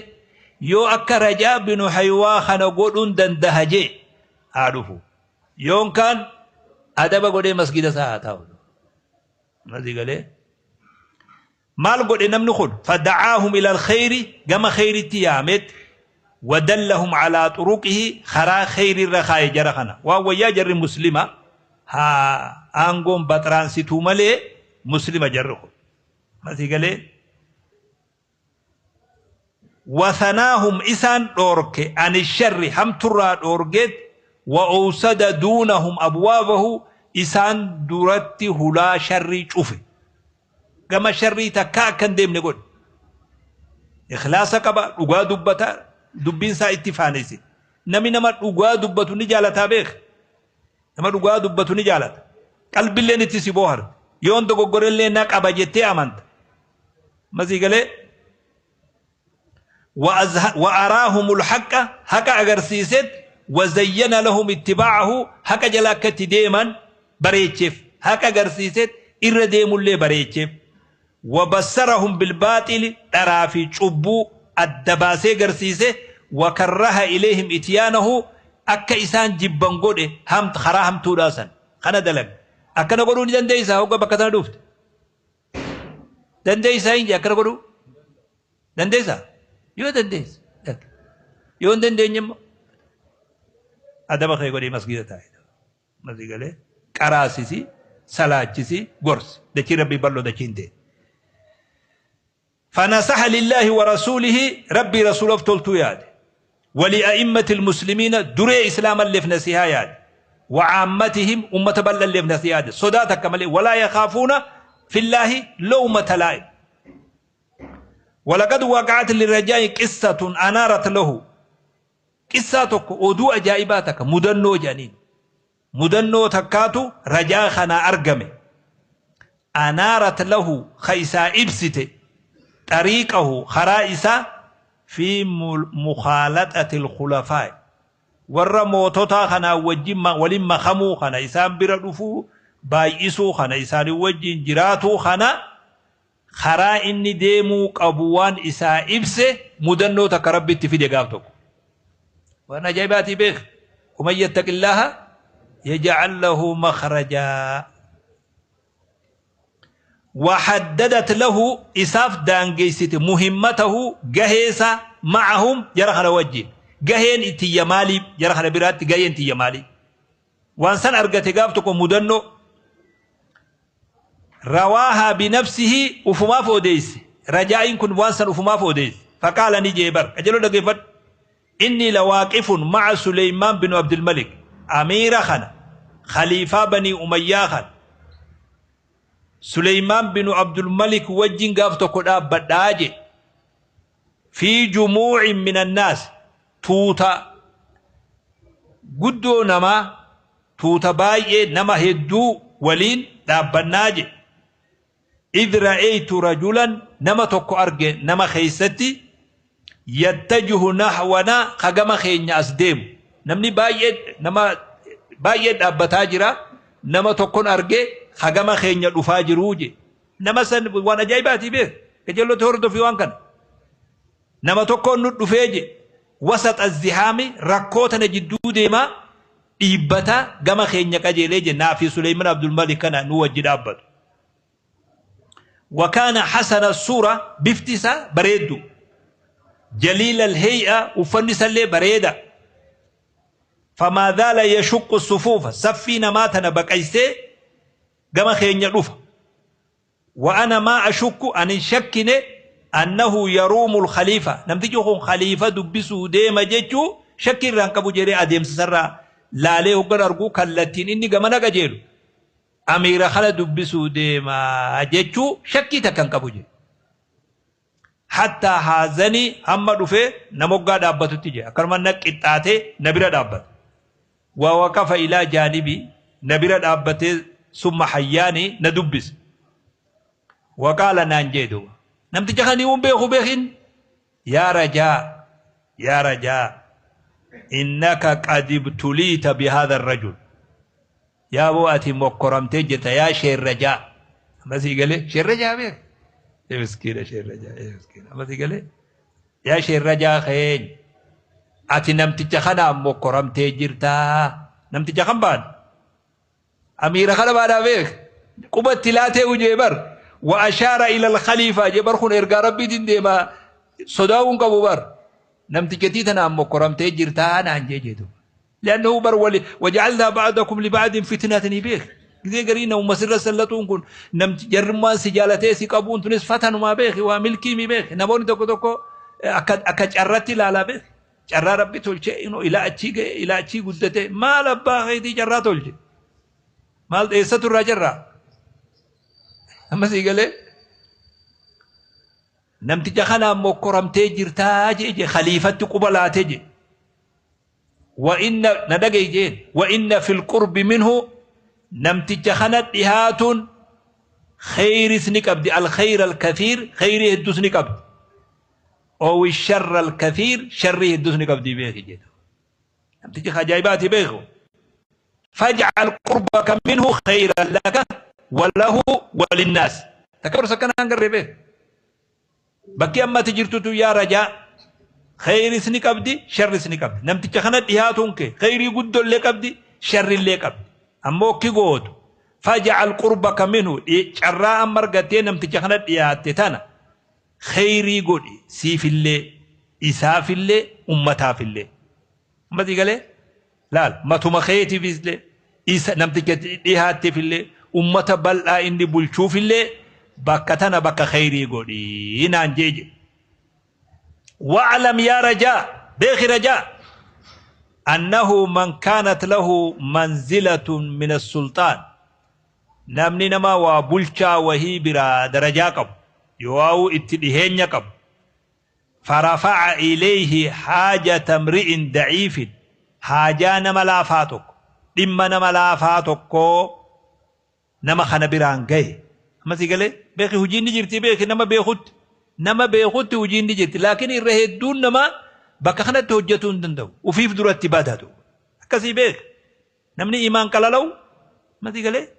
Speaker 1: yoo akka Rajaa binu Haywaa kana godhuun dandaha jee haa dhufu. Yoon kaan adaba godhee masgiida isaa haa taa'u. Masii galee. Maal godhe namni kun? Fada'aahum ila alkhayri gama khayritti yaamet wadallahum alaa xuruqihi karaa khayri irra kaaye jara kana. Waan wayyaa jarri muslima haa aangoon baxraansituu malee muslima jarri kun. Masii galee. Wathanaahum isaan dhoorke ani sharri hamturraa dhoorgeet wa owsada duunahum abwaabahu isaan duratti hulaa sharrii cufe. Gama sharrii takkaa akka hin deemne godhe. Ikhlaasa qaba, dhugaa dubbata, dubbiin isaa itti faanesse. Nami nama dhugaa dubbatu ni jaalataa beek. Nama dhugaa dubbatu ni jaalata. Qalbilleen itti si booharti. Yoon dogoggorellee na qaba jettee amanta. Masii galee wa araahumul haqqa haqa agarsiiset wa zayyana lahum ittibaacahu haqa jala akka itti deeman bareecheef haqa agarsiiset irra deemullee bareecheef wa bassarahum bilbaaxili dharaa fi cubbuu adda baasee garsiise wa karraha ilayhim ityaanahu akka isaan jibban godhe hamt karaa hamtuudhaa san kana dalag akkana godhuu ni dandeeysaa hogga bakka tana dhufte Dandeessaa hin jee akkana godhuu? Dandeessaa? Yoo dandeesse. Yoo hin dandeenye immoo adaba kee godhii masgiida taa'i. Masii galee qaraasisi, salaachisi, gorsi. Dachii rabbii bal'oo dachiin ta'e. Fanasaha lillaahi wa rasuulihi rabbii rasuulaaf toltuu yaade. Wali'a'immati almuslimiina duree islaamalleef nasihaa yaade. Wa'aammatihim ummata bal'alleef nasihaa yaade. Sodaa takka malee walaa yakhaafuuna fillaahi lawmata laa'im. Walaqad waqa'at lirajaa'i qissatun anaarat lahu. Qissaa tokko oduu ajaa'ibaa takka mudannoo jedhaniin. Mudannoo takkaatu rajaa kanaa argame. Anaarat lahu ka isaa ibsite xariiqahu karaa isaa fi mukhaalaxatil khulafaa'i warra moototaa kanaa wajjin waliin makamuu kana isaan bira dhufuu baay'isuu kana isaanii wajjin jiraatuu kana karaa inni deemuu qabu waan isaa ibse mudannoo takka Rabbi itti fide gaaf tokko. Waan ajaa'ibaatii beek. Waman yattaqillaaha yaj'al lahu makhrajaa. Wahaddadat lahu isaaf daangeessite muhimmatahu gahee isaa Macahum jara kana wajjin gaheen tiyya maalii? Jara kana biraatti gaheen tiyya maalii? Waan san argate gaaf tokko mudannoo rawaahaa binafsihi ufumaaf odeeyse. Rajaa'iin kun waan san ufumaaf odeeyse. Faqaala ni jee bar qajeeloo dhageeffadhu. Inni lawaaqifun maca Suleymaan binu Abdulmalik, amiira kana, khaliifaa Banii Umayyaa kana, Suleymaan binu Abdulmalik wajjin gaaf tokko dhaabbadhaa jee. Fi jumuucin min annaas, tuuta guddoo namaa, tuuta baay'ee nama hedduu waliin dhaabbannaa je. Idh ra'aytu rajulan, nama tokko arge nama keeysatti, yattajihu nahwana, ka gama keenya as deemu. Namni baay'ee, nama baay'ee dhaabbataa jira, nama tokkon arge ka gama keenya dhufaa jiruu je. Nama san waan ajaa'ibaatii beek qajeellotti hordofii waan kana. Nama tokkoon nu dhufee je, wasaxa azzihaami, rakkoo tana jidduu deemaa dhiibbataa gama keenya qajeelee je, naa fi Suleyman Abdulmalik kana nu wajji dhaabbatu. Wakaana hasana suura, bifti isaa bareeddu, jaliila alhey'a, uffanni isallee bareeda. Famaa zaala yashuqqu sufuufa, saffii namaa tana baqaysee gama keenya dhufa. Wa ana maa ashukku, ani hin shakkine, annahu yaruumu alkhaliifa, namtichi kun khaliifa dubbisuu deema jechuu shakkii irraa hin qabu jedhee. Adeemsa isarraa laalee hoggan argu kallattiin inni gamana qajeelu amiira kana dubbisuu deema jechuu shakkii takka hin qabu jedhe. Hattaa haazanii, hamma dhufee na moggaa dhaabbatutti jedhe. Akkanuma na qixxaatee na bira dhaabbate. Wa waqafa ilaa jaanibii, na bira dhaabbatee, summa hayyaanii, na dubbise. Waqaala, naan jee duuba. Namticha kan himuun beeku beekin. Yaa Rajaa, yaa Rajaa, innaka qad ibtuliita bihaadha rajul. Yaa boo, ati mokkoramtee jirta yaa sheer Rajaa. Amma sii galee sheer Rajaa beek. Ee miskiina sheer Rajaa, ee miskiina. Amma sii galee yaa sheer Rajaa keenya. Ati namticha kanaan mokkoramtee jirtaa. Namticha kan baan. Amiira kana baadhaa beek. Qubatti laatee hujee bar. Wa ashaara ila al-khaliifaa jee bar, kun ergaa rabbiitiin deemaa sodaa'uun qabu bar. Namticha tanaan mokkoramtee jirtaa naan jee jedhu. لأنه بر ولي وجعلنا بعضكم لبعض فتنة beek. Gisee garii namuma sirra sallatuun kun namti jarrummaan si jaalatee si qabuun tunis fatanumaa beeki, waa milkii mi beeki. Namoonni tokko tokko akka carratti ilaalaa beeki. Carraa rabbi tolchee inoo ilaa achii ga'e, ilaa achii guddate, maal abbaa keetii carraa tolche. Maal eessatu irraa carraa? Amma sii galee namticha kanaan mokkoramtee jirtaa jee khaliifatti quba laatee jee. وإن ندقي جين وإن في القرب منه، namticha kana dhihaatuun khayris ni qabdi، الخير الكثير، khayrii hedduus ni qabdi، أو الشر الكثير، sharrii hedduus ni qabdi beeki jedhu. Namtichi ajaa'ibaati beeku. فاجعل قربك منه خيرا لك وله وللناس. تكبر سكنا hangarree beek. Bakki ammati jirtutu yaa Rajaa khayris ni qabdi, sharris ni qabdi. Namticha kana dhihaatuun kee khayrii guddollee qabdi, sharrillee qabdi. Ammoo ki gootu فاجعل قربك منه, carraa amma argattee namticha kana dhiyaatte tana khayrii godhi, siifillee, isaafillee, ummataafillee. Ammasii galee laal, matuma keetiifillee, isa namticha dhihaatteefillee, ummata bal'aa inni bulchuufillee bakka tana bakka khayrii godhi naan jee jedhe. واعلم يا رجاء، beeki رجاء، أنه من كانت له منزلة من السلطان، namni nama waa bulchaa wahii biraa darajaa qabu yoo itti dhiheenya qabu، فرفع إليه حاجة امرئ ضعيف، haajaa nama laafaa tokko, dhimma nama laafaa tokko nama kana biraan gahe. Ammasii galee beeki, hojiin ni jirti beeki. Nama beekutti hojiin ni jirti, laakiin irra hedduun nama bakka kanatti hojjetuu hin danda'u, ufiif duratti badatu akkasii beek. Namni imaan qalalawu, ammasii galee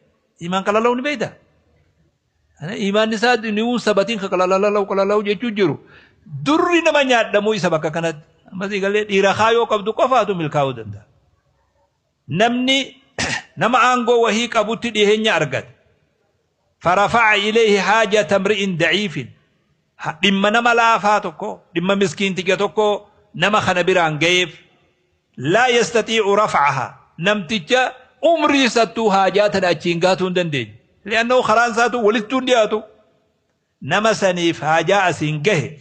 Speaker 1: imaan qalalawu ni beekta, imaan isaa ni'uun sabatiin ka qalalawu qalalawu jechuu jiru durri nama nyaadhamuu isa bakka kanatti. Ammasii galee dhiira kaayoo qabdu qofaatu milkaa'uu danda'a. Namni nama aangoo wahii qabutti dhiheenya argate، فرفع إليه حاجة امرئ ضعيف. Dhimma nama laafaa tokko, dhimma miskiinticha tokko nama kana biraan gaheef, laa yastatii'u raf'aha, namticha umrii isattuu haajaa tana achiin gaatuu hin dandeenye. Li'annahu karaan isaatu walittuu hin dhiyaatu. Nama saniif haajaa asiin gahe,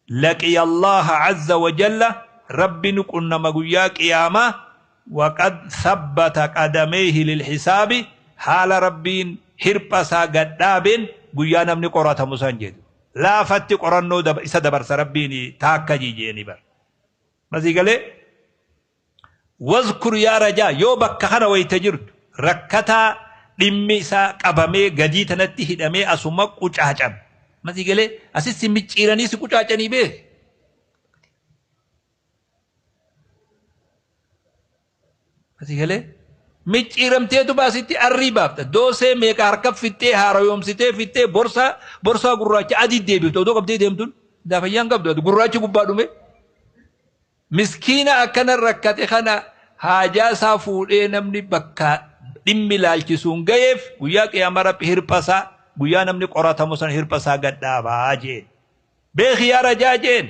Speaker 1: laqiya Allaaha azza wa jalla, Rabbi ni qunnama guyyaa qiyaamaa, waqad thabbata qadameeyhi lilhisaabi, haala Rabbiin hirpha isaa gad dhaabeen guyyaa namni qoratamu san jedhu. Laafatti qorannoo isa dabarsa Rabbiin taakka jeeni bar. Masii galee wazkur yaa rajaa, yoo bakka kana wayta jirtu rakkataa dhimmi isaa qabamee gadii tanatti hidhamee asuma qucaacame. Masii galee asis si micciiranii si qucaacanii beeki. Asii galee micciiramteetu baasitti arrii baafta. Doosee meeqa harka fixxee haarayoomsitee fixxee borsaa gurraacha adii deebifta. Odoo qabdee deemtuun daafayyaan qabdu gurraachi gubbaa dhume. Miskiina akkana rakkate kana haajaa isaa fuudhee namni bakka dhimmi laalchisuun gaheef guyyaa qiyaamaa Rabbi hirphasaa, guyyaa namni qoratamu san hirphasaa gad dhaabaa jeen. Beeki yaa rajaa jeen.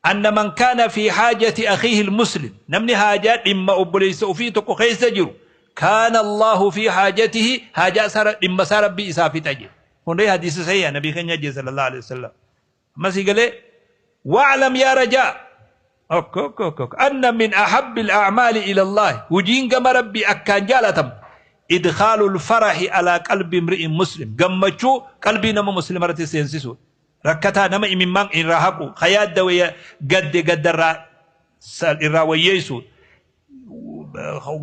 Speaker 1: Anna man kaana fi haajati akhiihi almuslim, namni haajaa dhimma obboleessa ofii tokko keessa jiru, kaana Allahu fi haajatihi, haajaa isaa dhimma isaa Rabbii isaa fixa jedhe. Kun ree hadiisa sahiha nabii keenya jee sallallahu alaihi wasallam. Amma sii galee wa'lam yaa rajaa ok ok ok ok anna min ahabbi al-a'maali ila Allah, hujiin gama Rabbii akkaan jaalatamtu, idkhaalul farahi ala qalbi imri'in muslim, gammachuu qalbii nama muslima irratti seensisuudha. Rakkataa nama imimmaan irraa haqu, ka yaaddawe gadde gadda irraa wayyeessu,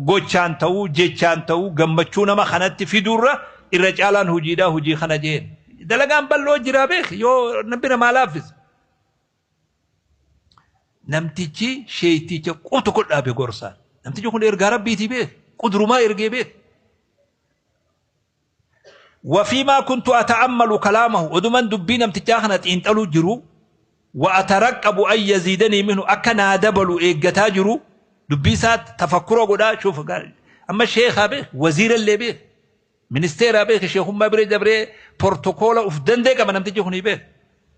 Speaker 1: gochaan ta'uu jechaan ta'uu gammachuu nama kanatti fiduurra irra caalaan hojiidhaa hojii kana jeen. Dalagaan bal'oo jiraa beek yoo namni namaa laaffise. Namtichi sheeyticha quba tokko dhaabe gorsaan. Namtichi kun ergaa Rabbiitii beek, qudrumaa ergee beek. Wafiimaa kuntu ata'ammalu kalaamahu, oduman dubbii namtichaa kana xiinxaluu jiru, wa ataraqqabu an yaziidanii minhu, akka naa dabalu eeggataa jiru, dubbii isaa tafakkura godhaa. Shuuf, amma sheekaa beek, waziirallee beek, ministeeraa beek, sheekummaa bira dabree portokoola uf danda'e qaba namtichi kunii beek.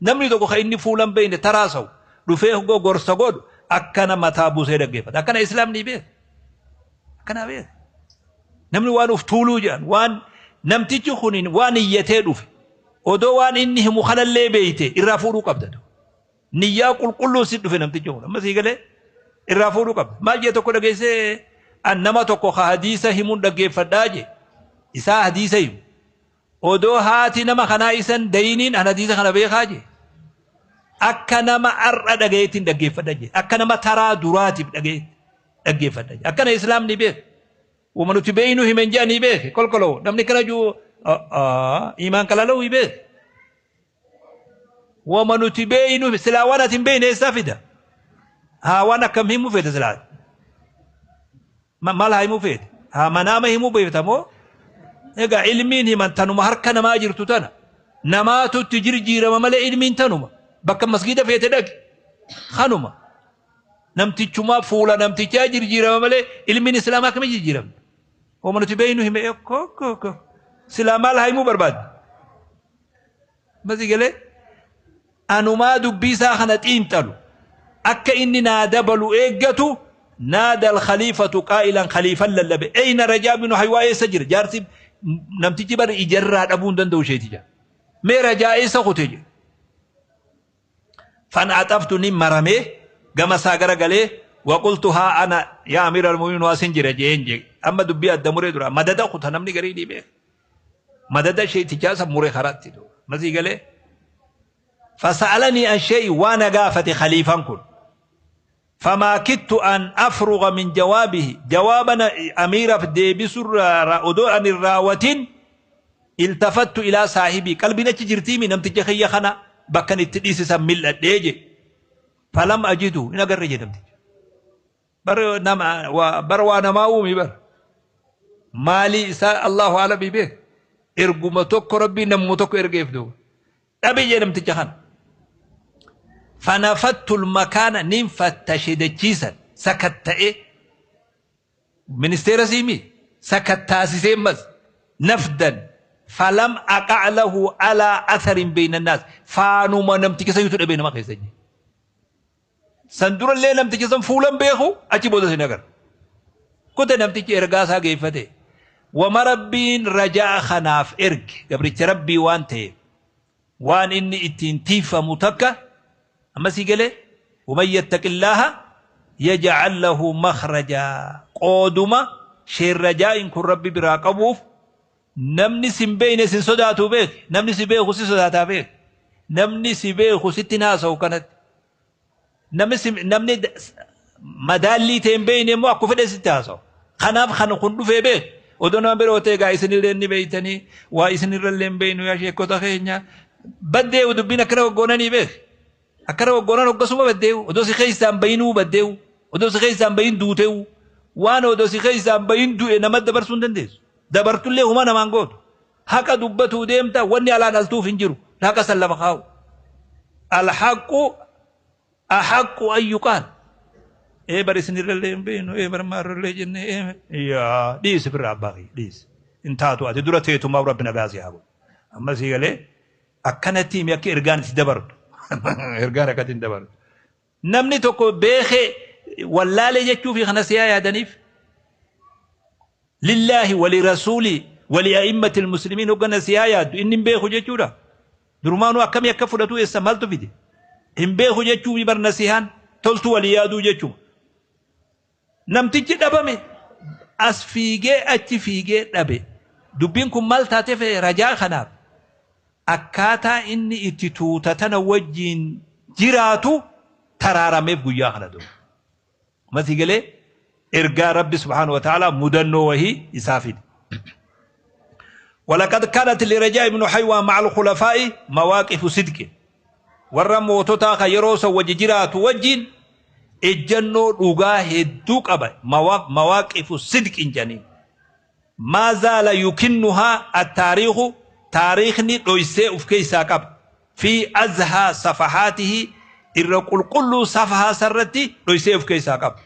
Speaker 1: Namni tokko kan inni fuulan beekne taraasawu dhufee gorsa godhu akkana mataa buusee dhaggeeffata. Akkana islaamni beek, akkana beek. Namni waan uf tuuluu jedhan, waan namtichi kun waan iyyatee dhufe odoo waan inni himu kanallee beeyte irraa fuudhuu qabda. Niyyaa qulqulluun si dhufe namtichi kun, amma sii galee irraa fuudhuu qabda. Maal jee tokko dhageessee, an nama tokko ka hadiisa himuun dhaggeeffadhaa jee, isaa hadiisa himu, odoo haati nama kanaa isan dayiniin an hadiisa kana beekaa jee, akka nama ar'a dhagayeetiin dhaggeeffadha jee, akka nama taraa duraatiif dhaggeeffadha jee. Akkana islaamni beek. Wama nuti beeynu himen jedhanii beeke kolkoloo namni kana jiru imaan qalala'uu beeke. Wama nuti beeynu silaa waan ati hin beeyne eessaa fida? Haa, waan akkam himuu feete silaa? Maal haa himuu feete? Haa, manaama himuu beekta moo? Egaa ilmiin himan tanuma harka namaa jirtu tana. Namaatu itti jirjiirama malee ilmiin tanuma. Bakka masgiida feete dhaqi. Kanuma. Namtichumaa fuula namtichaa jirjiirama malee ilmiin islaamaa akkamii jirjiiramte? Wama nuti beeynu hime ko silaa maal haa himuu barbaadde? Masi galee anumaa dubbii isaa kana xiinxalu akka inni naa dabalu eeggatu, naada alkhaliifatu qaa'ilan, khaliifan lallabe, eyna Rajaa binu Haywaa, eessa jira jaarsi? Namtichi bari ijarraa dhabuu hin danda'u isheeti jaa. Mee Rajaa eessa kute jedhe. Fan'axaftu, ni maramee gama isaa gara galee, waqultu haa ana yaa amiira almu'miniin, waa sin jira jeen jee. Amma dubbii adda muree dura madada kuta, namni garii ni beeka madada sheetichaa san muree karaatti masii galee. Fasa'alanii an shee'i, waa na gaafate khaliifan kun. Famaa kittu an afruga min jawaabihi, jawaaba amiiraaf deebisurraa odoo an hin raawatin, iltafattu ilaa saahibii, qalbiin achi jirtiimi, namticha kiyya kana bakkan itti dhiisisan mil'adhee je. Falam ajidu, hin agarre je namticha. Bar waa namaa uumi bar maalii isaa Allahu alamii beek, erguma tokko Rabbii namuma tokko ergeef duuba dhabe je namticha kana. Fanafattu makaana, nin fattashe dachiisan sakatta'ee, ministeera siimi sakattaasisee, mas nafdan Falam aqac lahu alaa atharin bayna annaas. Faanuma namticha saniitu dhabe nama keessa jee. San durallee namticha san fuulan beeku achi booda sin agarre. Kute namtichi ergaa isaa geeffate. Wama Rabbiin rajaa kanaaf erge gabricha Rabbii waan ta'eef waan inni ittiin tiifamu takka amma sii galee waman yattaqillaaha yaj'al lahu makhrajaa qooduma sheer rajaa'iin kun Rabbi biraa qabuuf Namni sin beekne sin sodaatu beeki. Namni si beeku si sodaataa beeki. Namni si beeku sitti hin haasawu kanatti. Namni si namni madaallii ta'e hin beekne immoo akka fedhe sitti haasawu. Kanaaf kan kun dhufee beeki. Odoo nama biroo ta'e egaa isinillee ni beektanii waa isinirrallee hin beeknu yaa sheekota keenya. Baddeewu dubbiin akkana goggoonanii beeki. Akkana goggoonan hoggasuma baddeewu. Odoo si keessaan bayinuu baddeewu. Odoo si keessaan bayin duuteewu. Waan odoo si keessaan bayin du'e nama dabarsuu hin dandeessu. Dabartullee humaa namaan gootu. Haqa dubbatuu deemta wanni alaan altuuf hin jiru. Haqa san lafa kaa'u. Alhaqqu ahaqqu an yuqaal. Ee bar isinirrallee hin beeknu ee bar maarrallee jenne ee yaa dhiisi firra abbaa kiyya dhiisi. Hin taatu ati dura teetumaaf rabbi nagaa si haa godhu. Amma sii galee akkanatti himi akka ergaan itti dabartu. Ergaan akkatti hin dabartu. Namni tokko beekee wallaalee jechuufi kana siyaa yaadaniif lillaahi wali rasuulii wali a'immatil muslimiin hogga nasiyaa yaaddu inni hin beeku jechuudha. Durumaanuu akkamii akka fudhatu eessa maaltu fide? Hin beeku jechuufi bar nasihaan toltuu walii yaaduu jechuma. Namtichi dhabame as fiigee achi fiigee dhabe. Dubbiin kun maal taatee fe'e rajaa kanaaf akkaataa inni itti tuuta tana wajjiin jiraatu taraarameef guyyaa kana dura. Amma sii galee ergaa Rabbi subhaanahu wa ta'aalaa mudannoo wahii isaa fide. Walaqad kaanat lirajaa ibnu Haywaa ma'al khulafaa'i mawaaqifu sidqin. Warra moototaa kan yeroo san wajji jiraatu wajjiin ejjannoo dhugaa hedduu qaba. Mawaaqifu sidqin jedhaniin. Maa zaala yukinnuhaa attaariikhu taariikhni dhoysee uf keessaa qaba. Fii azhaa safahaatihi irra qulqulluu safahaa sarratti dhoysee uf keessaa qaba.